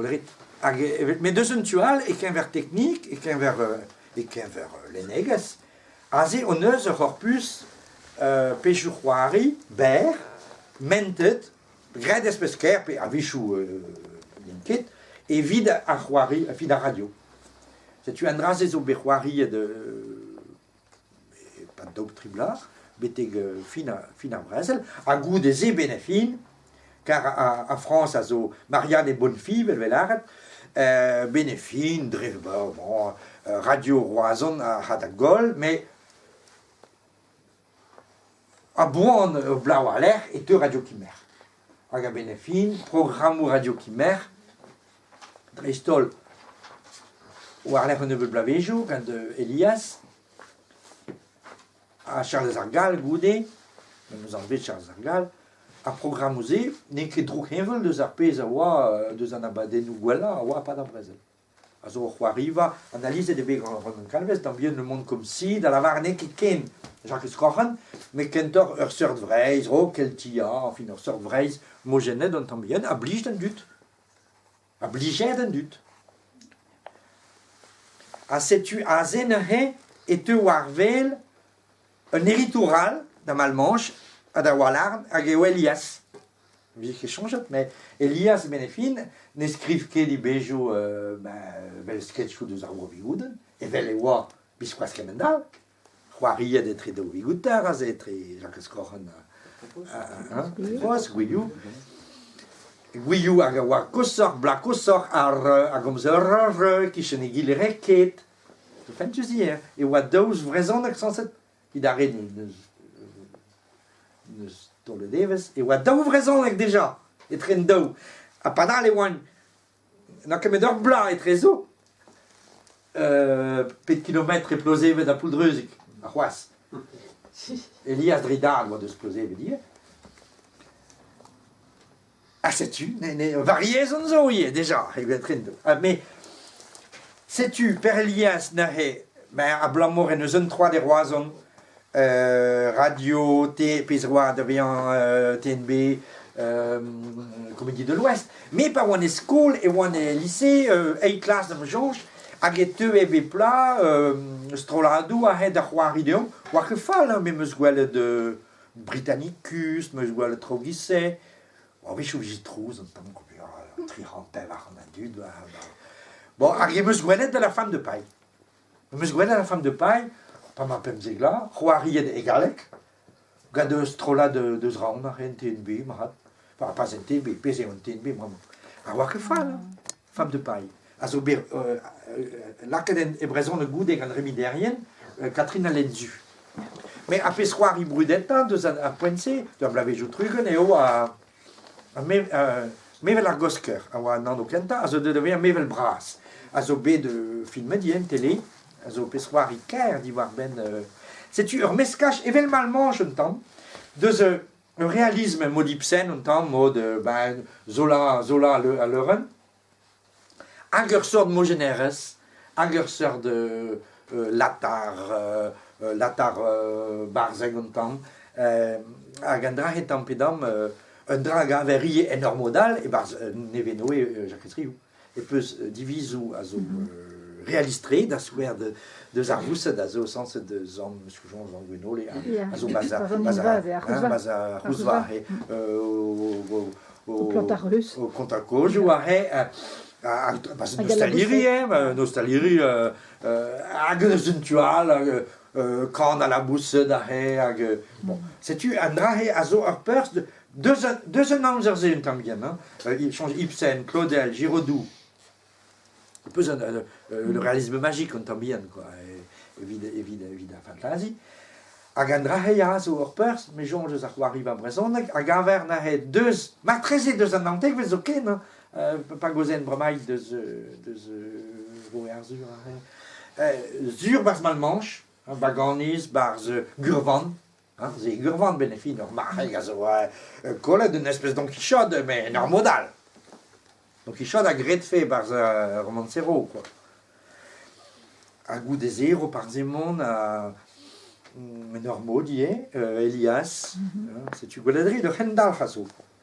Ret. Hag met deus un tu all, e-keñver teknik, e-keñver e-keñver lennegezh, aze hon eus ur c'horpus pezhioù-c'hoari berr, mentet, graet espes-kaer pe a-wechoù n'int ket, evit ar c'hoari, evit ar radio. Setu an dra-se zo bet c'hoariet e-pad daou tri bloaz, betek fin fin ar brezel, ha goude-se 'benn ar fin, kar ar Frañs a zo Marianne Bonnefille evel lâret, 'benn ar fin dre bon Radio Roazhon a ra da goll, met a-boan ur bloaz war-lerc'h e teu Radio Kimerc'h. Hag a-benn ar fin, programmoù Radio Kimerc'h, dreist-holl war-lerc'h un nebeud bloavezhioù gant Elias ha Charlez ar Gall goude, memes anvet Charlez ar Gall, ar programmoù-se n'eo ket droukheñvel deus ar pezh a oa deus an abadennoù gwellañ a oa e-pad ar brezel. A zo ur c'hoariva analizet eo bet gant Ronan Kalvez dans Bien le monde comme si, da lavaret n'eo ket ken Jacques Scorhan, met kentoc'h ur seurt Vreizh, oh Keltia, enfin ur seurt Vreizh mojennet un tamm bihan, a blij d'an dud. A blije d'an dud. Ha setu aze neuze e teu war wel un heritour all da Malmanche ha da Walarn hag eo Elias. Vije ket soñjet, met Elias Benefin ne skriv ket e bezhioù evel sketchoù deus ar Vro-Vigoudenn, evel e oa biskoazh kement-all. C'hoariet etre daou Vigouter aze, etre Jacques Scorhan ha c'hoazh Gwilhou. Gwilhou hag a oa koshoc'h, bloaz koshoc'h, a gomze ur r kichen egile reket. Fentus ivez, e oa daou vrezhoneg sañset. Evit ar re n'eus taolet evezh e oa daou vrezhoneg dija etre an daou. Ha padal e oant n'a ket met ur bloaz etrezo. Pet kilometr e Plozeved ha Pouldreuzig, ha c'hoazh. Elias Dridard oa deus Plozeved ivez. Ha setu, ne, variezon zo ivez deja, evel Ha me, setu Per Elias neuze, ben, abalamour en deus un troad e Roazhon, radio, T, pezh oa da vezañ TNB, Comédie de l'Ouest. Me pa oan e skol e oan e lise, eil klas da'm soñj, hag e teue bep bloaz strolladoù a-hed da c'hoari deomp. Oa ket fall, hein, me 'm eus gwelet Britannicus, 'm eus gwelet traoù giz-se. A-wechoù e vije trouz un tamm, 300, 400 a dud. Bon, hag em eus gwelet de la femme de paille. Em eus gwelet la femme de paille, pa ma pemzek vloaz, c'hoariet e galleg, gant ur strollad deus Raon ar NTNB, marc'had. Enfin, pas NTNB, pezh eo an TNB bremañ. Ha oa ket fall, hein, femme de paille. A zo bet lakaet e brezhoneg goude gant Rémi Derrien, Catherine Alenzu. Met ar pezh c'hoari brudetañ deus ar poent-se, d'ar bloavezhioù 30 eo ar Mevel ar Gosker a oa an anv kentañ, a zo deuet da vezañ Mevel Bras, a zo bet filmet ivez en tele, a zo pezh c'hoari kaer diwar-benn... Setu ur meskaj evel Malmanche un tamm, deus ur realisme mod Ibsen un tamm, mod ben, Zola, Zola a leurenn, Hag ur seurt mojennerezh, hag ur seurt latar, latar barzhek un tamm, hag an dra-se tamm pe damm, un dra a gaver ivez en ur mod all e-barzh Nevenoe Jakez Riou. E peus divizoù a zo realist-tre, da skouer deus ar voused a zo sañset deus an Jean Jean Gwenole a zo 'barzh ar C'houzva O kontañ kozioù aze, ba un ostaliri eo, un ostaliri hag eus un tu all, kan al laboused aze, hag bon. Setu an dra-se a zo ur perzh deus an amzer-se un tamm bihan, hein. Soñj Ibsen, Claudel, Giraudoux. Peus le réalisme magique un tamm bihan quoi, evit, evit, evit ar faltazi. Hag an dra-se ya zo ur perzh, me soñj eus ar c'hoariva brezhoneg, a gaver neuze deus, martreze deus an naontekvet zoken, hein, pa gaozean bremaik deus, deus Roue Arzhur aze, sur 'barzh Malmanche, Baganiz, 'barzh Gurvan, hein, se Gurvan 'benn ar fin, ur marc'heg a zo kollet un espèce Don Quichotte, met en ur mod all. Don Quichotte a gredfe 'barzh ar romancero quoi. Ha goude-se Roparz-Hemon a en ur mod ivez, Elias, setu gwelet a rit ur c'hendalc'h a zo quoi.